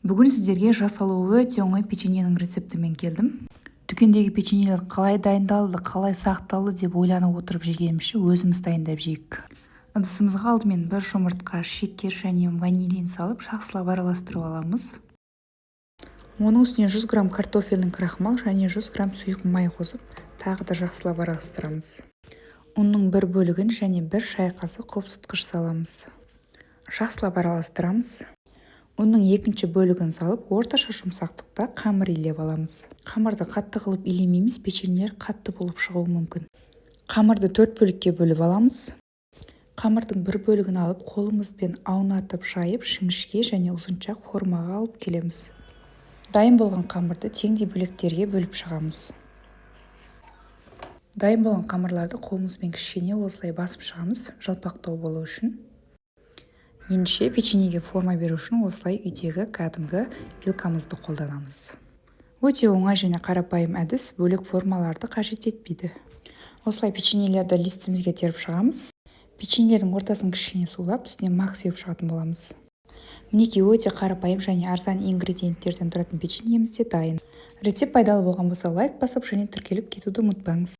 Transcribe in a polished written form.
Бүгін сіздерге жасалуы өте оңай печеньенің рецептімен келдім. Дүкендегі печеньелер қалай дайындалды, қалай сақталды деп ойланып отырып жегенімізше, өзіміз дайындап жейік. Ыдысымызға алдымен бір жұмыртқа, шекер және ванилин салып, жақсылап араластырып аламыз. Оның үстіне 100 грамм картофельный крахмал және 100 грамм сұйық май қосып, тағы да жақсылап араластырамыз. Ұнның бір бөлігін және 1 шай қасық қопсытқыш саламыз. Жақсылап араластырамыз. Ұнның екінші бөлігін салып, орташа жұмсақтықта қамыр илеп аламыз. Қамырды қатты қылып илемейміз, печеньелер қатты болып шығуы мүмкін. Қамырды төрт бөлікке бөліп аламыз. Қамырдың бір бөлігін алып, қолымызбен аунатып жайып, жіңішке және ұзыншақ формаға алып келеміз. Дайын болған қамырды теңдей бөліктерге бөліп шығамыз. Дайын болған қамырларды қолымызбен кішкене осылай басып шығамыз, жалпақтау болу үшін. Ендеше, печеньеге форма беру үшін осылай үйдегі кәдімгі вилкамызды қолданамыз. Өте оңай және қарапайым әдіс, бөлек формаларды қажет етпейді. Осылай печеньелерді листімізге теріп шығамыз. Печеньелердің ортасын кішкене сулап, үстіне мак сеуіп шығатын боламыз. Мінекей, өте қарапайым және арзан ингредиенттерден тұратын печеньеміз де дайын. Рецепт пайдалы болған болса, лайк басып және тіркеліп кетуді ұмытпаңыз.